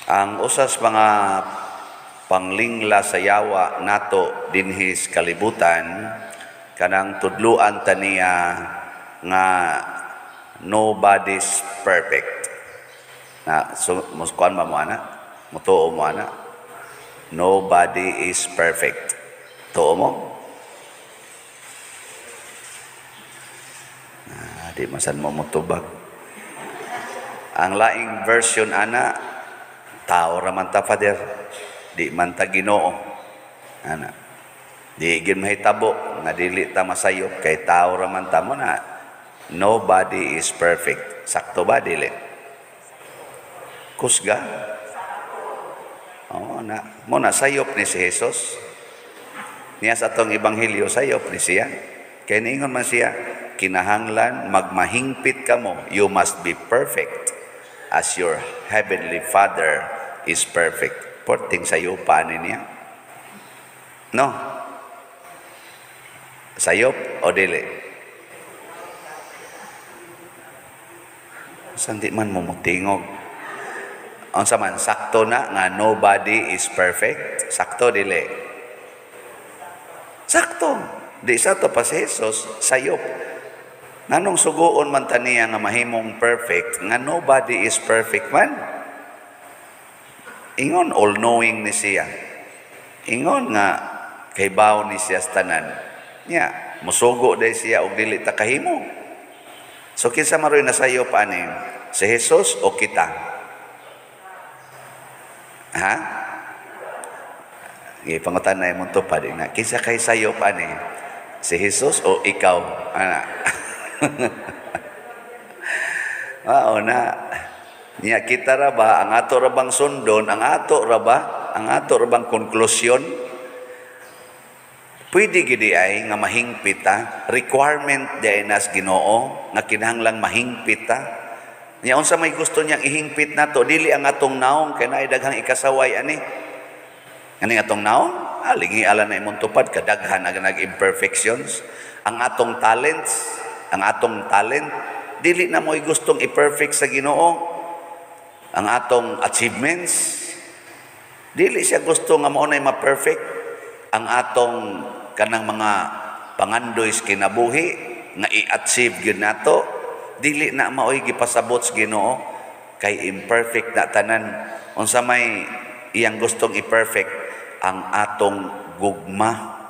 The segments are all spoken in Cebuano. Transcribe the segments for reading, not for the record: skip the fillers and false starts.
Ang usas mga panglingla sa yawa nato dinhi sa kalibutan, kanang tudluan ta niya nga nobody's perfect. Na so muskuan ba mo ana? Mutuo mo ana? Nobody is perfect. Tuo mo? Ah, di masan mo motubag. Ang laing version ana, tao ra man ta, Father. Di man ta Ginoo. Ana. Di gid mahitabo nga dili ta masayop kay tao ra man ta mo na. Nobody is perfect. Sakto ba dili? Kusga? Oo na. Mo na sayop ni si Jesus. Niya sa atong ebanghelyo, sayop ni siya. Kay niingon man siya, kinahanglan magmahingpit kamo. You must be perfect as your heavenly Father is perfect. Porting sayupa ni niya. No? Sayop o dili? Sandi man mo mutingog. Unsa man, sakto na nga nobody is perfect? Sakto dili? Sakto. Di sa to pa si Jesus, sayop. Nganong suguon man ta niya nga mahimong perfect, nga nobody is perfect man? Ingon all-knowing ni siya. Ingon nga kahibaw ni siya sa tanan. Nya, musugo day siya og dili ta kahimo. So kinsa maroy nasayop ani? Si Jesus o kita? Ha? Gipangutan na imong tupad na. Kinsa kay sayop ani? Si Jesus o ikaw? Ana. Mao na. Nya kita ra ba ang ato ra bang sundon, ang ato ra ba, ang ato ra bang konklusyon? Pwede gidi ay nga mahingpit ta, requirement di ay nas Ginoo nga kinahanglang mahingpit ta. Nya unsa may gusto niyang ihingpit nato, dili ang atong naong kay naay daghang ikasaway ani. Ani atong naong, lingi ala na imong tupad kadaghan ang nag-imperfections. Ang atong talents, ang atong talent dili na mo'y gustong i-perfect sa Ginoo. Ang atong achievements, dili siya gusto nga mao nay ma-perfect. Ang atong kanang mga pangandoy sa kinabuhi nga i-achieve gyud nato, dili na maoy gipasabot sa Ginoo kay imperfect na tanan. Unsa may iyang gustong i-perfect? Ang atong gugma.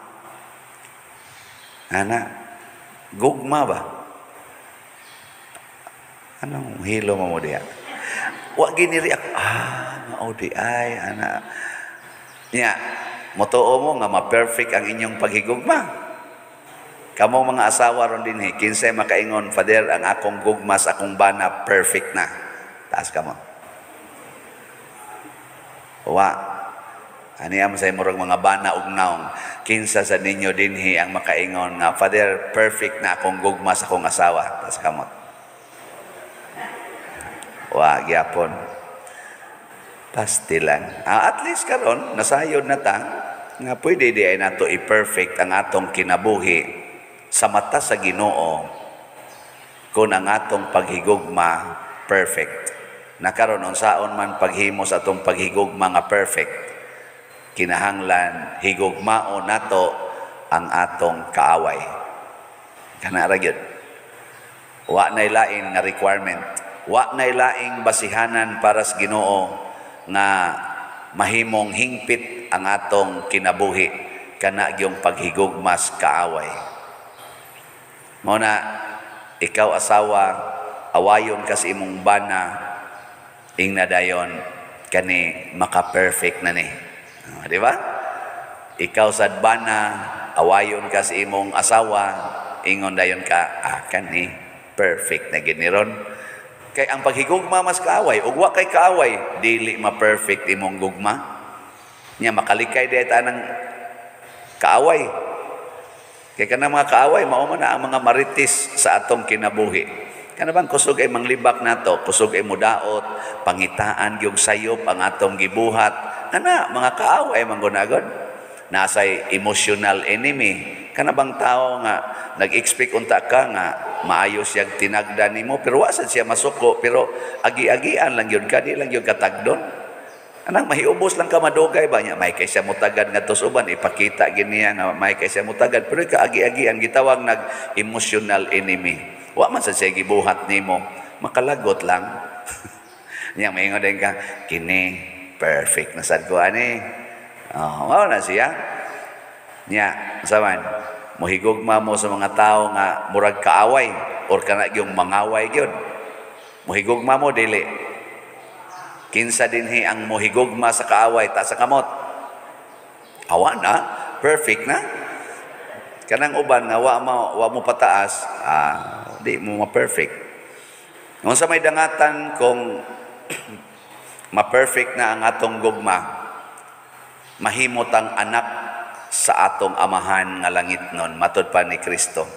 Ana, gugma ba? Anong hilo mo mo diha? Wa giniri ako. Ah, mao di ay, ana. Nya, motuo mo nga ma-perfect ang inyong paghigugma? Kamo mga asawa ron dinhi, kinsay makaingon, "Father, ang akong gugma sa akong bana perfect na"? Taas kamo. Wa. Ani am sa murag mga bana ug naong. Kinsa sa ninyo dinhi ang makaingon nga, "Father, perfect na akong gugma sa akong asawa"? Taas kamot. Wa gyapon. Pastilan. Ah, at least karon nasayod na ta nga pwede di ay nato i-perfect ang atong kinabuhi sa mata sa Ginoo kung ang atong paghigugma perfect. Na karon unsaon man paghimo sa atong paghigugma nga perfect, kinahanglan higugmao nato ang atong kaaway. Kana ra gyud. Wa nay lain nga requirement. Wa nay laing basihanan para sa Ginoo nga mahimong hingpit ang atong kinabuhi kana gyung paghigugmas kaaway. Mao na ikaw asawa, awayon ka sa imong bana, ingna dayon kani maka-perfect na ni. Ah, di ba? Ikaw sad bana, awayon ka sa imong asawa, ingon dayon ka, ah, kani perfect na gid ni ron. Kay ang paghigugma mas kaaway, ug wa kay kaaway, dili ma-perfect imong gugma. Nya makalikay di ta ng kaaway. Kay kanang mga kaaway mao man na ang mga marites sa atong kinabuhi. Kana bang kusog ay manglibak nato, kusog ay mudaot, pangitaan gyud sayop ang atong gibuhat. Kana mga kaaway man gunagod. Nasay emotional enemy. Kana bang tao nga nag-expect unta ka nga maayo siyang tinagda nimo pero wa sad siya masuko, pero agi-agian lang gyud ka, di lang gyud katagdon. Anang mahiubos lang ka madugay ba niya, may kay siya mutagad ngadto sa uban, ipakita gid niya nga may kay siya mutagad, pero kaagi-agi ang gitawag nag emotional enemy. Wa man sa siya gibuhat nimo, makalagot lang. Nya maingon din ka, "Kini perfect na sad ko ani." Oh, mao na siya. Nya, unsa man, mohigugma mo sa mga tao nga murag kaaway or kana gyung mangaway gyud? Mohigugma mo, dili? Kinsa dinhi ang mohigugma sa kaaway? Taas sa kamot. Awa na, perfect na. Kanang uban nga wa mo pataas, di mo ma-perfect. Unsa may dangatan kung ma-perfect na ang atong gugma? Mahimot ang anak sa atong Amahan nga langitnon, matod pa ni Kristo.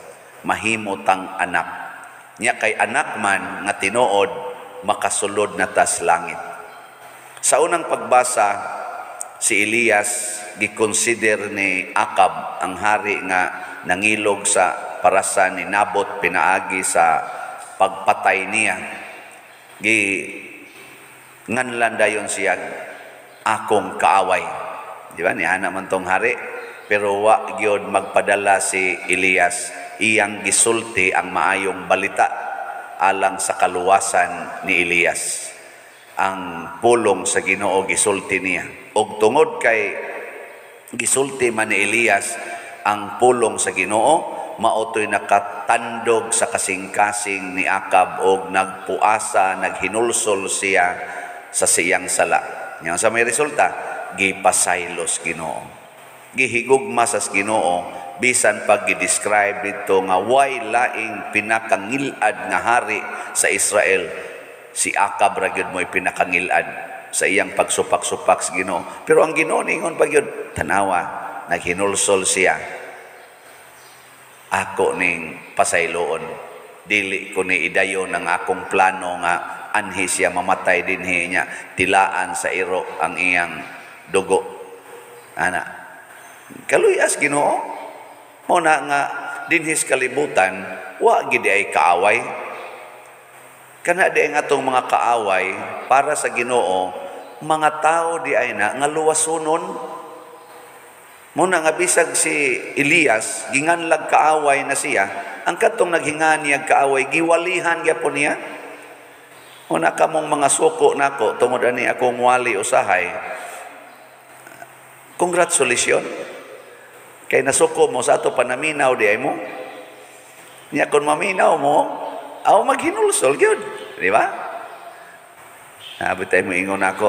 Mahimot ang anak. Nya kay anak man nga tinuod, makasulod na tas langit. Sa unang pagbasa, si Elias gikonsider ni Akab, ang hari nga nangilog sa parasa ni Nabot pinaagi sa pagpatay niya. Gi nganlan dayon siya, "Akong kaaway." Di ba? Niana man tong hari. Pero wa gyud magpadala si Elias, iyang gisulti ang maayong balita alang sa kaluwasan ni Elias. Ang pulong sa Ginoo gisulti niya. Og tungod kay gisulti man ni Elias ang pulong sa Ginoo, mao to'y nakatandog sa kasing-kasing ni Akab og nagpuasa, naghinulsol siya sa siyang sala. Nya sa may resulta, gipasaylos Ginoo. Gihigugma sa Ginoo bisan pag gi-describe dito nga way laing pinakangilad nga hari sa Israel, si Akab ra gyud mo'y pinakangilad sa iyang pagsupak-supak sa Ginoo. Pero ang Ginoo ningon pa gyud, "Tanawa, naghinulsol siya. Ako ning pasayloon. Dili ko ni idayon ang akong plano nga anhi siya mamatay dinhi niya tilaan sa iro ang iyang dugo." Ana. Kaluyas Ginoo. Mo na nga dinhi sa kalibutan wa gid ay kaaway. Kana di ang atong mga kaaway para sa Ginoo, mga tao di ay na nga luwasonon. Mo na nga bisag si Elias ginganlag kaaway na siya, ang katong naghinga niya kaaway, giwalihan gyapon niya. Mo na kamong mga suko nako tungod ani akong wali usahay. Congratulations. Kay nasuko mo sa ato panaminaw di ay mo. Nya kung maminaw mo, aw maghinulsol gyud, di ba? Abi tayo mo ingon ako,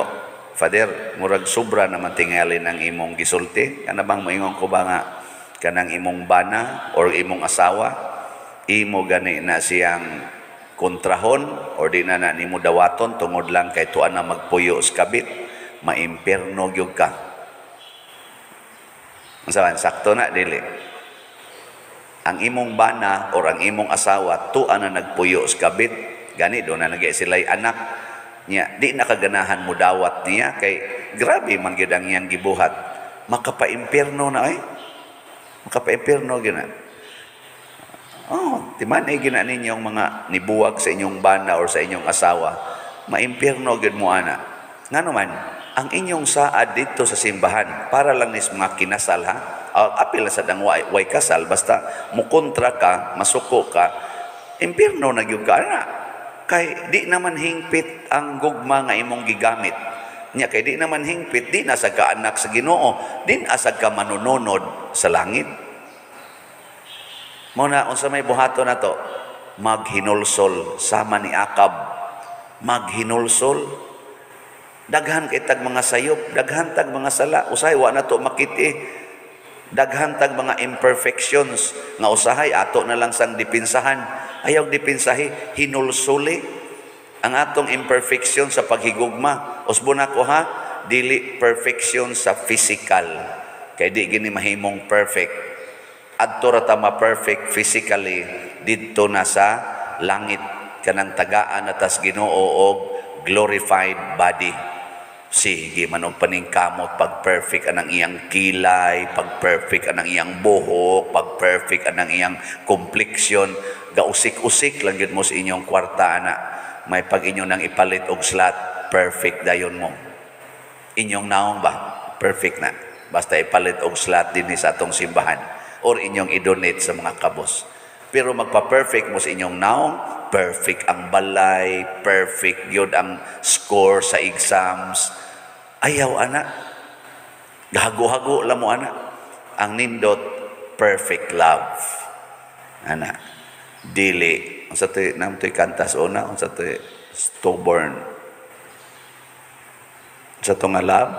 "Father, murag sobra naman tingali ng imong gisulti." Kana bang moingon ko ba nga kanang imong bana or imong asawa, imo gani na siyang kontrahon or di na na nimo dawaton tungod lang kay tuan na magpuyo sa kabit, maimpierno gyud ka. Unsa man, sakto na, dili? Ang imong bana or ang imong asawa tuan na nagpuyo sa kabit, gani do na nagay sila'y anak niya, di na kaganahan mo dawat niya kay grabe man gyud ang iyang gibuhat, makapaimpierno na ay, makapaimpierno gyud na. Oh, timan-i gina ninyong mga nibuwag sa inyong bana or sa inyong asawa, maimpierno gyud mo ana. Ngano man, ang inyong saad dito sa simbahan para lang nis mga kinasal ha. Apil na sa dang way kasal, basta mukontra ka, masuko ka, impierno na gyud ka ana. Kay di naman hingpit ang gugma nga imong gigamit. Nya kay di naman hingpit, di na sa ka anak sa Ginoo, di na sa ka manununod sa langit. Mo na unsa may buhaton nato? Maghinulsol sama ni Akab. Maghinulsol. Daghan kay tag mga sayop, daghan tag mga sala, usahay wa na to makiti. Daghan tag mga imperfections nga usahay ato na lang sang dipinsahan. Ayaw dipinsahi, hinulsuli ang atong imperfection sa paghigugma. Usbo na ko ha, dili perfection sa physical. Kay di gini mahimong perfect. Adto ra ta ma-perfect physically didto na sa langit, kanang tagaan na tas Ginoo og glorified body. Sige man og paningkamot pag perfect anang iyang kilay, pag perfect anang iyang buhok, pag perfect anang iyang complexion, gausik-usik lang gyud mo sa inyong kwarta ana. May pag inyo nang ipalit og slot, perfect dayon mo. Inyong naong ba? Perfect na. Basta ipalit og slot dinhi sa atong simbahan or inyong i-donate sa mga kabos. Pero magpa-perfect mo sa inyong naong, perfect ang balay, perfect gyud ang score sa exams. Ayaw ana. Gahago-hago lang mo ana. Ang nindot, perfect love. Ana. Dili. Unsa to'y nam to'y kanta sa una, unsa to'y stubborn. Unsa to nga love?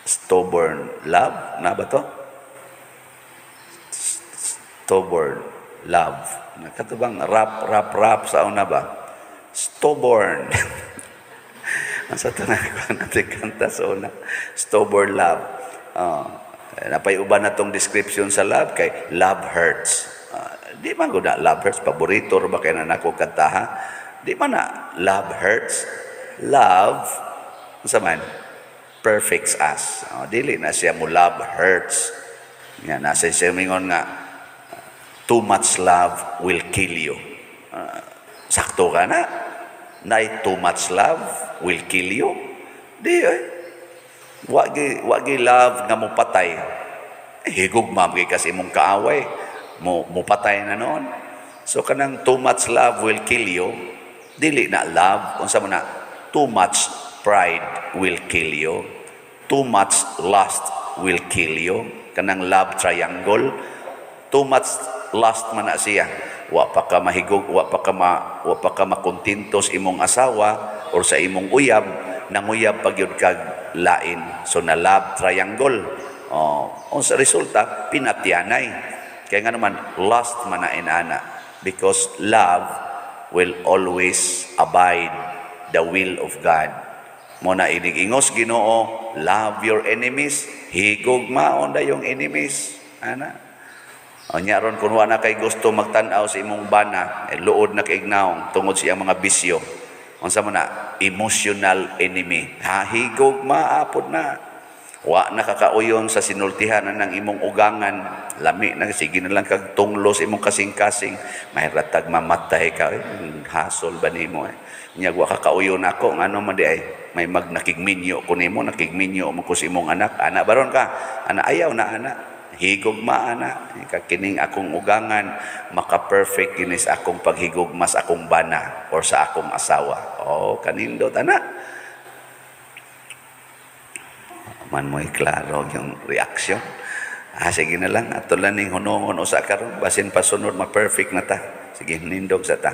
Stubborn love na ba to? Stubborn love. Kato bang rap, rap, rap sa una ba? Stubborn. Unsa to nga natin kanta sa una? Stubborn love. Napay uban na tong description sa love kay love hurts. Di man gud na love hurts, paborito ra ba kay na nako kantaha? Di man na love hurts. Love unsa man? Perfects us. Dili na siya mo love hurts. Nga nasa siya mingon nga too much love will kill you. Sakto ka na. Nay too much love will kill you. Di eh. Wa gi love nga mopatay. Eh, higugma gyud kasi imong kaaway. Mo mopatay na noon. So kanang too much love will kill you. Dili na love, unsa man na, too much pride will kill you. Too much lust will kill you. Kanang love triangle, too much lust man na siya. Wa pa ka mahigog, wa pa ka makontento sa imong asawa or sa imong uyab, nanguyab pa gyud kag lain. So na love triangle. Oh, unsa resulta, pinatyanay. Kaya nga naman lust man na inana because love will always abide the will of God. Mo na inig ingos Ginoo, "Love your enemies," higugmaon dayong enemies. Ana. Unya ron kun wa na kay gusto magtan-aw sa imong bana, eh, luod na kay naong tungod sa iyang mga bisyo. Unsa man na emotional enemy. Ha, higugmaa pod na. Wa na kakauyon sa sinultihan na ng imong ugangan, lami na sige na lang kag tunglo sa imong kasing-kasing, may ratag mamatay ka, eh, hasol ba nimo eh. Nya wa kakauyon nako, ngano man di ay may mag nakigminyo ko nimo, nakigminyo mo ko sa imong anak, ana baron ka, ana ayaw na ana. Higugma ana, kining akong ugangan maka-perfect kini sa akong paghigugma sa akong bana or sa akong asawa. Oh, kanindot ana. Man mo'y klaro yung reaksyon. Ah, sige na lang. Ato lang ning hunongon usa karon. Basin pasunod, ma-perfect na ta. Sige, nindog sa ta.